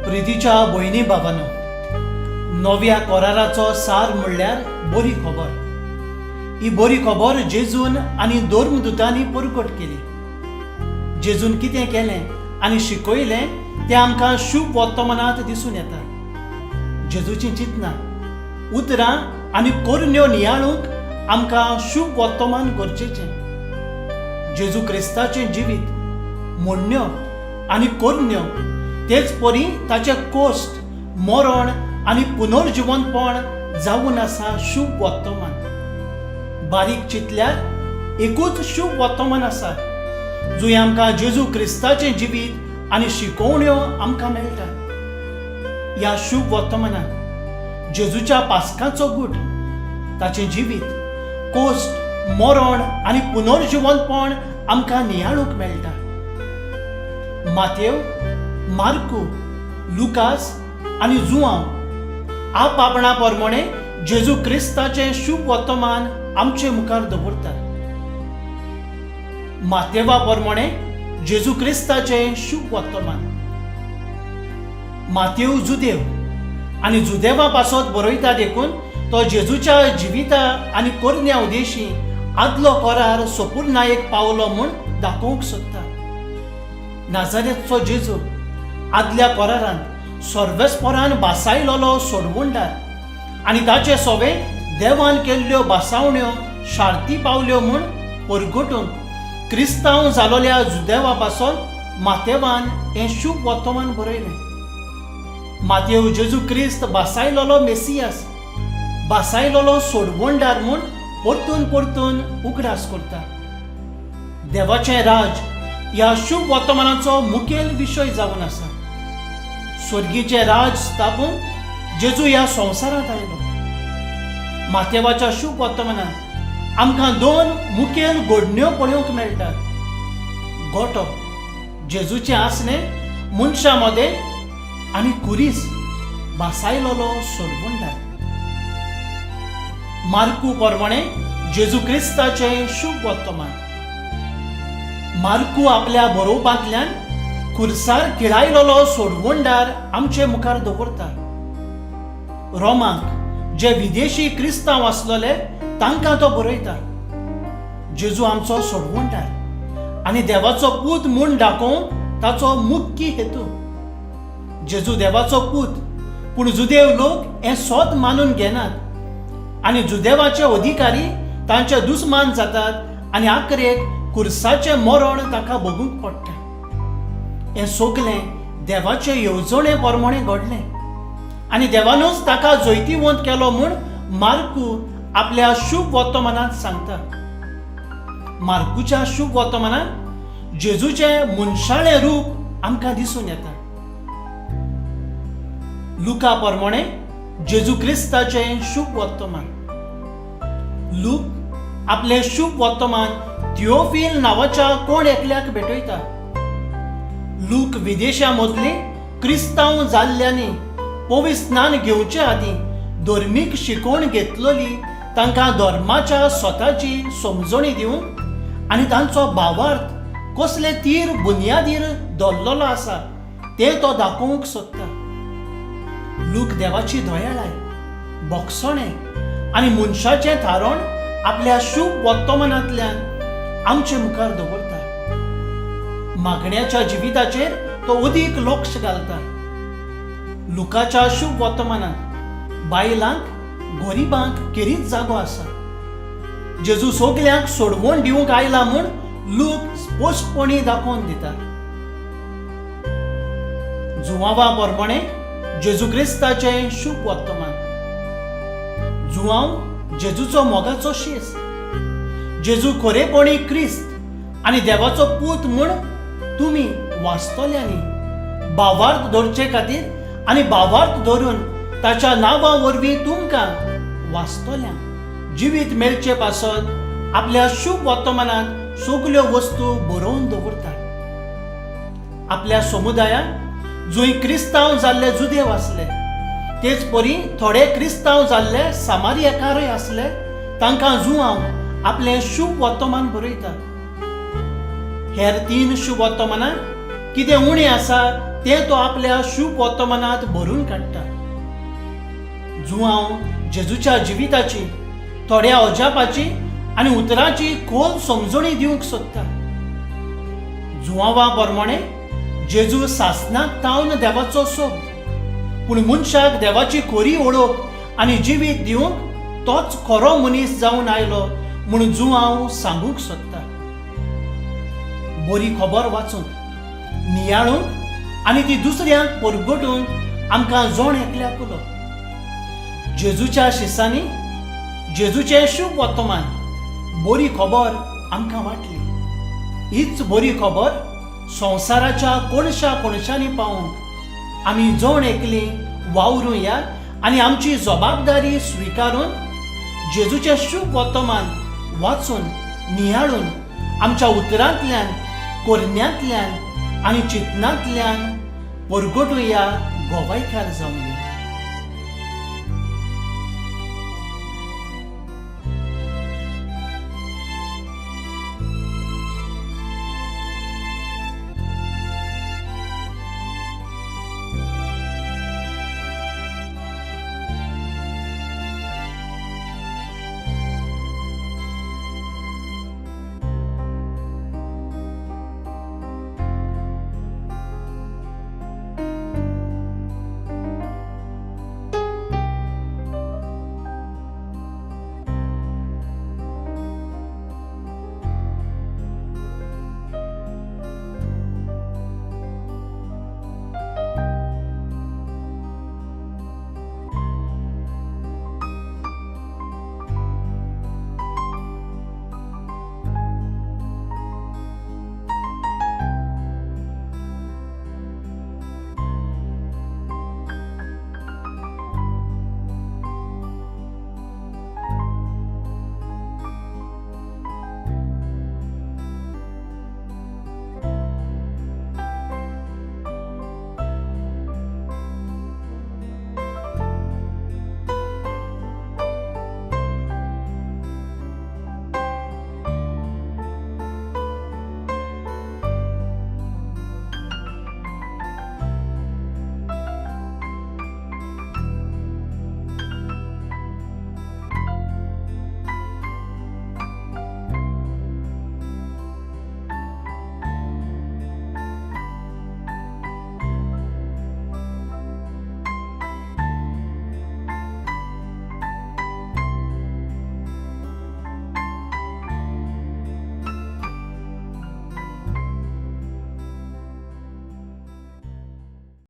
प्रितीच्या भयणी बाबानो, नव्या कराराचो सार म्हणल्यार बरी खबर. ही बरी खबर जेजून आनी धर्मदुतांनी परगट केली. जेजून कितें केलें आनी शिकयलें तें आमकां शुभ वर्तमानांत दिसून येता. जेजूचीं चिंतनां, उतरां आनी करण्यो नियाळूंक आमकां शुभ वर्तमान गरजेचें. जेजू क्रिस्ताचें जिवीत, म्हणण्यो आनी करण्यो, तेच परी ताचें कोश्ट, मरण आनी पुनर्जिवंतपण जावन आसा शुभ वर्तमान. बारीक चिंतल्यार एकूच शुभ वर्तमान आसा, जंय आमकां जेजू क्रिस्ताचें जिवीत आनी शिकोवण्यो आमकां मेळटा. ह्या शुभ वर्तमानान जेजूच्या पास्काचो गूट, ताचें जिवीत, कोश्ट, मरण आनी पुनर्जिवंतपण आमकां नियाळूंक मेळटा. मातेव, मार्कू, लुकास आनी जुआंव आपआपणा प्रमाणे जेजू क्रिस्ताचें शुभ वर्तमान आमचे मुखार दवरतात. मातेवा प्रमाणे जेजू क्रिस्ताचें शुभ वर्तमान. मातेव जुदेव आनी जुदेवा पासत बरयता, देखून तो जेजूच्या जिविता आनी करण्या उदेशी आदलो करार सोपूर्णायेक पावलो म्हूण दाखोवंक सोदता. नाजारेतचो जेजू आदल्या करारान सर्वेस्परान बासायलोलो सोडवणदार आनी ताचे सोवे देवान केल्ल्यो बासावण्यो शार्ती पावल्यो म्हूण परगटून क्रिस्तांव जालोल्या जुदेवा पासून मातेवान हें शुभ वर्तमान बरयलें. मातेव जेजू क्रिस्त बासायलोलो मेसियास, बासायलोलो सोडवणदार म्हूण परतून परतून उगडास करता. देवाचें राज ह्या शुभ वर्तमानाचो मुखेल विशय जावन आसा. स्वर्गीचें राज स्थापून जेजू ह्या संवसारांत आयलो. मातेवाच्या शुभ वर्तमानांत आमकां दोन मुखेल घडण्यो पळोवंक मेळटात: गोटो, जेजूचें आसणें मनशां मदें, आनी खुरीस, बासायलोलो सोडवणदार. मार्कू प्रमाणे जेजू क्रिस्ताचें शुभ वर्तमान. मार्कू आपल्या बरोवपांतल्यान खुर्सार खिळायलोलो सोडवणदार आमचे मुखार दवरता. रोमाक जे विदेशी क्रिस्तांव आसलोले तांकां तो बरयता. जेजू आमचो सोडवणदार आनी देवाचो पूत म्हूण दाखोवंक ताचो मुख्य हेतू. जेजू देवाचो पूत, पूण जुदेव लोक हें सोद मानून घेनात आनी जुदेवाचे अधिकारी तांचे दुस्मान जातात आनी आखरेक कुर्साचें मरण ताका भोगूंक पडटा. हें सगलें देवाचे येवजणे प्रमाणे घडलें आनी देवानूच ताका जैतिवंत केलो म्हूण मार्कू आपल्या शुभ वर्तमानांत सांगता. मार्कूच्या शुभ वर्तमानांत जेजूचें मनशाळें रूप आमकां दिसून येता. लुका प्रमाणे जेजू क्रिस्ताचें शुभ वर्तमान. लूक आपलें शुभ वर्तमान थियोफील नांवाच्या कोण एकल्याक भेटयता. लूक विदेशा मदली क्रिस्तांव जाल्ल्यांनी पवित्र स्नान घेवचे आदीं धर्मीक शिकवण घेतलोली तांकां धर्माच्या स्वताची समजणी दिवन आनी तांचो भावार्थ कसले तीर बुन्यादीर दवरलेलो आसा तें तो दाखोवंक सोदता. लूक देवाची दयाळाय, भोगसणें आनी मनशाचें थारण आपल्या शुभ वर्तमानांतल्यान आमचे मुखार दवरता. मागण्याच्या जिविताचेर तो अदीक लक्ष घालता. लुकाच्या शुभ वर्तमानांत बायलांक, गरिबांक खेरीत जागो आसा. जेजू सगल्यांक सोडवण दिवंक आयला म्हूण लूक स्पश्टपणी दाखोवन दिता. जुवावा प्रमाणे जेजू क्रिस्ताचें शुभ वर्तमान. जुवांव जेजूचो मोगाचो शीस. जेजू खरेपणी क्रिस्त आनी देवाचो पूत म्हूण तुमी वाचतल्यांनी भावार्थ दवरचे खातीर आनी भावार्थ धरून ताच्या नांवा वरवीं तुमकां वाचतल्यांक जिवीत मेळचे पासत आपल्या शुभ वर्तमानांत सगल्यो वस्तू बरोवन दवरता. आपल्या समुदायांत जंय क्रिस्तांव जाल्ले जुदेव आसले, तेच परी थोडे क्रिस्तांव जाल्ले सामारियकारय आसले, तांकां जुआंव आपलें शुभ वर्तमान बरयता. हेर तीन शुभ वर्तमानां कितें उणें आसा तें तो आपल्या शुभ वर्तमानांत भरून काडटा. जुआंव जेजूच्या जिविताची, थोड्या अजापाची आनी उतराची खोल समजणी दिवंक सोदता. जुआंवा प्रमाणे जेजू सासनाक तावन देवाचो सोब, पूण मनशाक देवाची खरी ओळख आनी जिवीत दिवंक तोच खरो मनीस जावन आयलो म्हूण जुआंव सांगूंक सोदता. बरी खबर वाचूंक, नियाळूंक आनी ती दुसऱ्यांक परगटूंक आमकां जण एकल्याक उलो. जेजूच्या शिसांनी जेजूचें शुभ वर्तमान, बरी खबर आमकां वांटली. हीच बरी खबर संवसाराच्या कोणशा कोणशांनी पावोवंक आमी जण एकली वावरुया आनी आमची जबाबदारी स्विकारून जेजूचें शुभ वर्तमान वाचून, नियाळून आमच्या उतरांतल्यान, करण्यांतल्यान आनी चिंतनांतल्यान परगटुया, गोवायकार जावया.